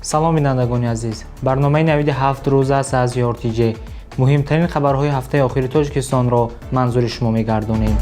Салом, бинандагони азиз! Барномаи навиди 7 рӯз аст аз ЮРТЖ. Муҳимтарин хабарҳои ҳафтаи охири Тоҷикистонро манзури шумо мегардонем.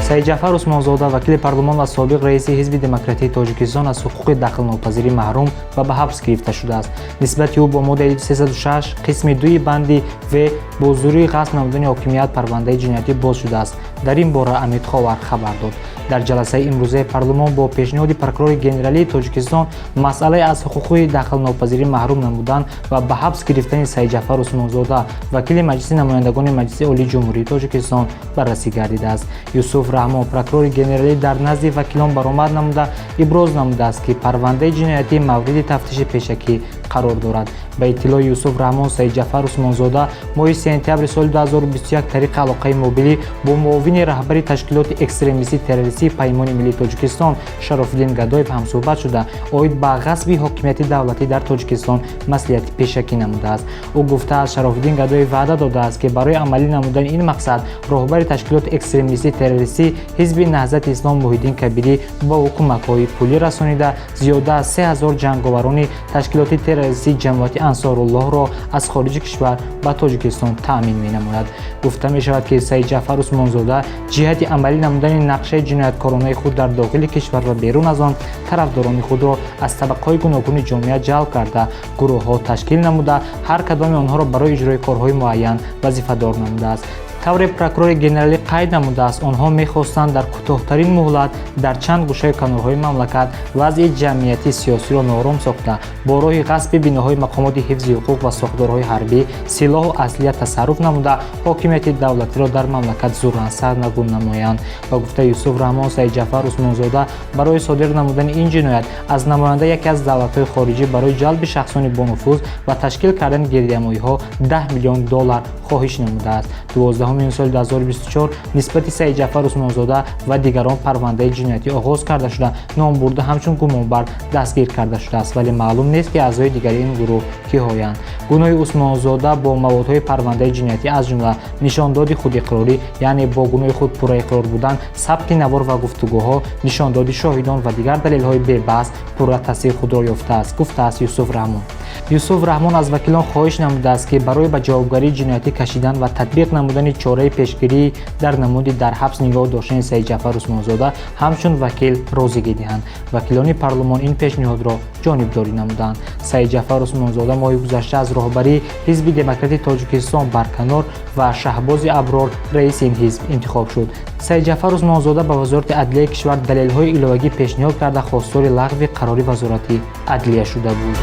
Саидҷафар Усмонзода, вакили парлумон ва собиқ раиси Ҳизби демократии Тоҷикистон, аз ҳуқуқи дахлнопазирӣ маҳрум ва ба ҳабс гирифта шудааст. Нисбати ӯ бо моддаи 306 қисми 2 банди в бо зӯрии ғасб намудани ҳокимият парвандаи ҷиноятӣ боз шудааст. Дар ин бора Амид Ховар хабар дод. Дар ҷаласаи имрӯзаи парлумон бо пешниҳоди прокурори генералии Тоҷикистон масъалаи аз ҳуқуқи дахлнопазирӣ маҳрум намудан ва ба ҳабс гирифтани Саидҷафар Усмонзода, вакили Маҷлиси намояндагони Маҷлиси Олии Ҷумҳурии Тоҷикистон, баррасӣ гардидааст. Юсуф Раҳмон, прокурори генералӣ, дар назди вакилон баромад намуда, иброз намудааст, ки парвандаи ҷиноятӣ мавриди тафтиши пешакӣ қарор дорад. Ба иттилои Юсуф Раҳмон, Саидҷафар Усмонзода моҳи сентябри соли 2021 тариқи алоқаи мобилӣ бо муовини раҳбари ташкилоти экстремистӣ террористии Паймони миллии Тоҷикистон Шарофиддин Гадоев ҳамсӯҳбат шуда, оид ба ғасби ҳокимияти давлатӣ дар Тоҷикистон маслиҳати пешакӣ намудааст. Ӯ гуфтааст, Шарофиддин Гадоев ваъда додааст, ки барои амалӣ намудани ин мақсад роҳбари ташкилоти экстремистӣ террористӣ Ҳизби Наҳзати Ислом Муҳиддин Кабирӣ ба ӯ кӯмакҳои пулӣ расонида, зиёда аз 3000 ҷанговарони ташкилоти террористии Ҷамоати Ансоруллоҳро аз хориҷи кишвар ба Тоҷикистон таъмин менамояд. Гуфта мешавад, ки Саидҷафар Усмонзода ҷиҳати амалӣ намудани нақшаи ҷинояткоронаи худ дар дохили кишвар ва берун аз он тарафдорони худро аз табақаҳои гуногуни ҷомеа ҷалб карда, гурӯҳҳо ташкил намуда, ҳар кадоми онҳоро барои иҷрои корҳои муайян вазифадор намудааст. Тавре прокурори генералӣ қайд намудааст, онҳо мехостанд дар кӯтоҳтарин муҳлат дар чанд гӯшаи канорҳои мамлакат вазъи ҷамъиятӣ сиёсиро ноором сохта, бо роҳи ғасби биноҳои мақомоти ҳифзи ҳуқуқ ва сохторҳои ҳарбӣ силоҳу аслиҳа тасарруф намуда, ҳокимияти давлатиро дар мамлакат зуран сарнагун намоянд. Ба гуфтаи Юсуф Раҳмон, Саидҷафар Усмонзода барои содир намудани ин ҷиноят аз намояндаи яке аз давлатҳои хориҷӣ барои ҷалби шахсони бонуфуз ва ташкил кардани гирдиҳамоиҳо 10 миллион доллар хоҳиш намудааст. 12 июни соли 2024 нисбати Саидҷафар Усмонзода ва дигарон парвандаи ҷиноятӣ оғоз карда шуда, номбурда ҳамчун гумонбар дастгир карда шудааст, вале маълум нест, ки аъзои дигари ин гурӯҳ киҳоянд. Гуноҳи Усмонзода бо маводҳои парвандаи ҷиноятӣ, аз ҷумла нишондоди худиқрорӣ, яъне бо гуноҳи худ пурра иқрор будан, сабти навор ва гуфтугӯҳо, нишондоди шоҳидон ва дигар далелҳои бебаҳс пурра тасдиқ худро ёфтааст, гуфтааст Юсуф Раҳмон. Юсуф Раҳмон аз вакилон хоҳиш намудааст, ки барои ба ҷавобгарии ҷиноятӣ кашидан ва татбиқ намудани чораи пешгирӣ дар намуди дар ҳабс нигоҳ доштани Саидҷафар Усмонзода ҳамчун вакил розигӣ диҳанд. Вакилони парлумон ин пешниҳодро ҷонибдорӣ намуданд. Саидҷафар Усмонзода моҳи гузашта аз роҳбарии Ҳизби демократии Тоҷикистон барканор ва Шаҳбози Аброр раиси ин ҳизб интихоб шуд. Саидҷафар Усмонзода ба Вазорати адлияи кишвар далелҳои иловагӣ пешниҳод карда, хостори лағви қарори Вазорати адлия шуда буд.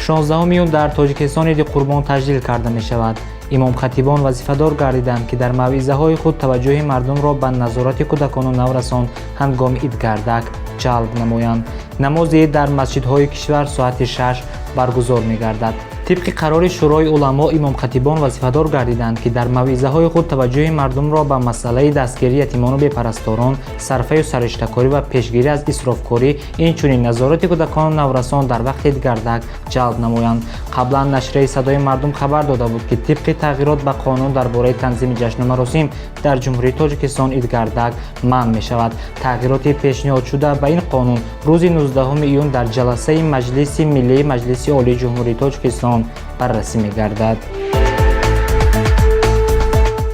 16 июн дар Тоҷикистон Иди Қурбон таҷлил карда мешавад. Имомхатибон вазифадор гардиданд, ки дар мавъизаҳои худ таваҷҷӯҳи мардумро ба назорати кӯдакону наврасон ҳангоми идгардак ҷалб намоянд. Намози ид дар масҷидҳои кишвар соати 6 баргузор мегардад. Тибқи қарори Шӯрои уламо, имомхатибон вазифадор гардиданд, ки дар мавъизаҳои худ таваҷҷӯҳи мардумро ба масъалаи дастгирии ятимону бепарасторон, сарфаю сариштакорӣ ва пешгирӣ аз исрофкорӣ, инчунин назорати кӯдакону наврасон дар вақти идгардак ҷалб намоянд. Қаблан нашрияи Садои мардум хабар дода буд, ки тибқи тағйирот ба қонун дар бораи танзими ҷашну маросим дар Ҷумҳурии Тоҷикистон идгардак манъ мешавад. Тағйироти пешниҳодшуда ба ин қонун рӯзи 19 июн дар ҷаласаи Маҷлиси миллии Маҷлиси Олии Ҷумҳурии Тоҷикистон баррасӣ мегардад.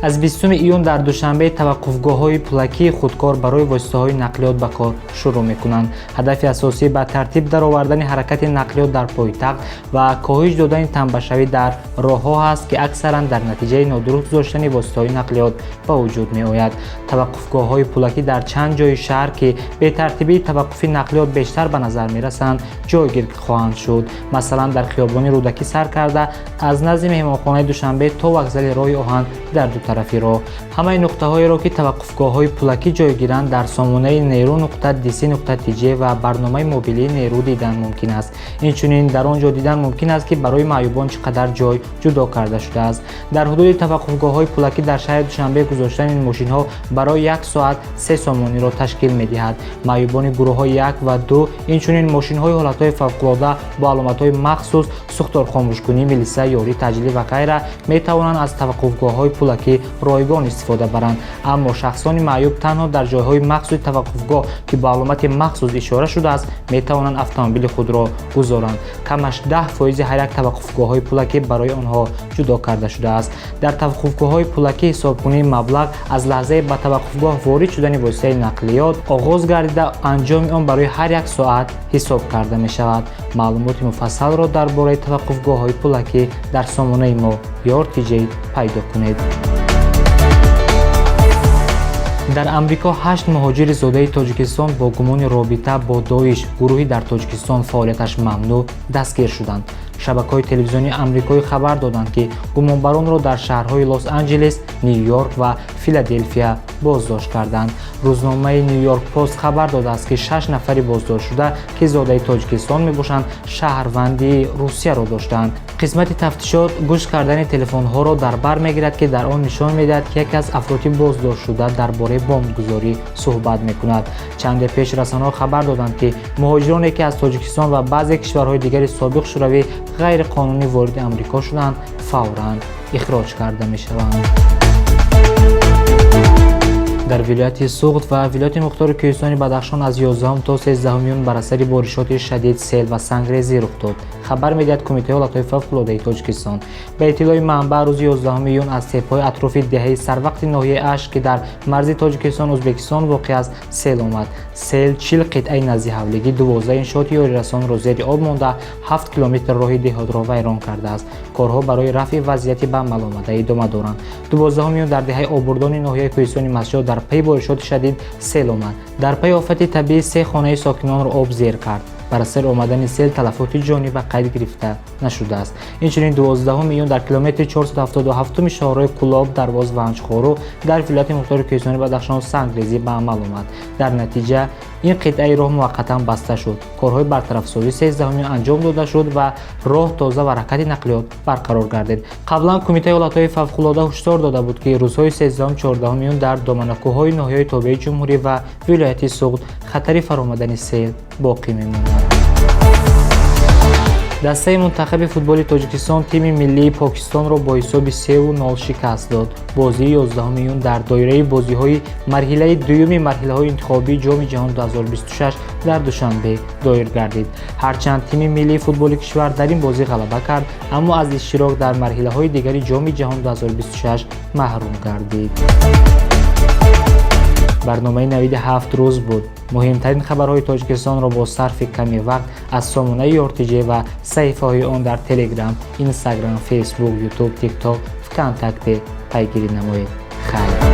Аз 20 июн дар Душанбе таваққуфгоҳҳои пулакии худкор барои воситаҳои нақлиёт ба кор шурӯъ мекунанд. Ҳадафи асосӣ ба тартиб даровардани ҳаракати нақлиёт дар пойтахт ва коҳиш додани тамбашавӣ дар роҳҳо ҳаст, ки аксаран дар натиҷаи нодуруст гузоштани воситаҳои нақлиёт ба вуҷуд меояд. Таваққуфгоҳҳои пулакӣ дар чанд ҷои шаҳр, ки бетартибии таваққуфи нақлиёт бештар ба назар мерасанд, ҷойгир хоҳанд шуд. Масалан, дар хиёбони Рӯдакӣ сар карда аз назди меҳмонхонаи Душанбе то вокзали роҳи оҳан дар ду тарафи роҳ. Ҳамаи нуқтаҳоеро, ки таваққуфгоҳҳои пулакӣ ҷойгиранд, дар сомонаи неру.dc.tj ва барномаи мобилии Нерӯ дидан мумкин аст. Инчунин дар он ҷо дидан мумкин аст, ки барои маъюбон чӣ қадар ҷой ҷудо карда шудааст. Дар ҳудуди таваққуфгоҳҳои пулакӣ дар шаҳри Душанбе гузоштани мошинҳо барои як соат 3 сомониро ташкил медиҳад. Маъюбони гурӯҳҳои як ва ду, инчунин мошинҳои ҳолатҳои фавқулода бо аломатҳои махсус, сӯхторхомӯшкунӣ, милиса, ёрии таъҷилӣ ва ғайра метавонанд аз таваққуфгоҳҳои пулакӣ ройгон истифода баранд. Аммо шахсони маъюб танҳо дар ҷойҳои махсуси таваққуфгоҳ, ки бо аломати махсус ишора шудааст, метавонанд автомобили худро гузоранд. Камаш 10% ҳар як таваққуфгоҳҳои пулакӣ барои онҳо ҷудо карда шудааст. Дар таваққуфгоҳҳои пулакӣ ҳисобкунии маблағ аз лаҳзаи ба таваққуфгоҳ ворид шудани воситаи нақлиёт оғоз гардида, анҷоми он барои ҳар як соат ҳисоб карда мешавад. Маълумоти муфассалро дар бораи таваққуфгоҳҳои пулакӣ дар сомонаи мо Yor.tj пайдо кунед. Дар Амрико 8 муҳоҷири зодаи Тоҷикистон бо гумони робита бо Доиш, гурӯҳи дар Тоҷикистон фаъолияташ мамнӯъ, дастгир шуданд. Шабакаҳои телевизионии амрикоӣ хабар доданд, ки гумонбаронро дар шаҳрҳои Лос-Анҷелес, Ню-Йорк ва Филаделфия боздошт карданд. Рӯзномаи Ню-Йорк Пост хабар додааст, ки 6 нафари боздоштшуда, ки зодаи Тоҷикистон мебошанд, шаҳрвандии Русияро доштаанд. Қисмати тафтишот гӯш кардани телефонҳоро дар бар мегирад, ки дар он нишон медиҳад, ки яке аз афроди боздоштшуда дар бораи бомбгузорӣ суҳбат мекунад. Чанде пеш расонаҳо хабар доданд, ки муҳоҷироне, ки аз Тоҷикистон ва баъзе кишварҳои дигари собиқ Шӯравӣ ғайриқонунӣ вориди Амрико шуданд, фавран ихроҷ карда мешаванд. Дар вилояти Суғд ва вилояти мухтори Кӯҳистони Бадахшон аз 11 то 13 июн бар асари боришоти шадид сел ва сангрезӣ рух дод, хабар медиҳад Кумитаи ҳолатҳои фавқулодаи Тоҷикистон. Ба иттилои манбаъ, рӯзи 11 июн аз теппаҳои атрофи деҳаи Сарвақти ноҳияи Ашт, ки дар марзи Тоҷикистон Ӯзбекистон воқеъ аст, сел омад. Сел 40 қитъаи наздиҳавлигӣ, 12 иншооти ёрирасонро зери об монда, 7 километр роҳи деҳотро вайрон кардааст. Корҳо барои рафъи вазъияти ба амал омада идома доранд. 12 июн дар деҳаи Обурдони ноҳияи Кӯҳистони Мастчоҳ дар пайи боришоти шадид сел омад. Дар пайи офати табиӣ се хонаи сокинонро об зер кард. Бар асари омадани сел талафоти ҷонӣ ба қайд гирифта нашудааст. Инчунин 12 июн дар километри 477 шоҳроҳи Кӯлоб, Дарвоз, Ванҷ-Хоруғ дар вилояти мухтори Кӯҳистони Бадахшон сангрезӣ ба амал омад. Дар натиҷа ин қитъаи роҳ муваққатан баста шуд. Корҳои бартарафсозӣ 13 июн анҷом дода шуд ва роҳ тоза ва ҳаракати нақлиёт барқарор гардид. Қаблан Кумитаи ҳолатҳои фавқулода ҳушдор дода буд, ки рӯзҳои 13-14 июн дар доманакӯҳҳои ноҳияҳои тобеи ҷумҳурӣ ва вилояти Суғд хатари фаромадани сел боқӣ мемонад. Дастаи мунтахаби футболи Тоҷикистон тими миллии Покистонро бо ҳисоби 3-0 шикаст дод. Бозии 11 июн дар доираи бозиҳои марҳилаи дуюми марҳилаҳои интихобии Ҷоми ҷаҳон 2026 дар Душанбе доир гардид. Ҳарчанд тими миллии футболи кишвар дар ин бозӣ ғалаба кард, аммо аз иштирок дар марҳилаҳои дигари Ҷоми ҷаҳон 2026 маҳрум гардид. Барномаи Навиди ҳафт рӯз буд. Муҳимтарин хабарҳои Тоҷикистонро бо сарфи ками вақт аз сомонаи Yor.tj ва саҳифаҳои он дар Телеграм, Инстаграм, Фейсбук, Ютуб, Тикток, Вконтакте пайгирӣ намоед. Хайр.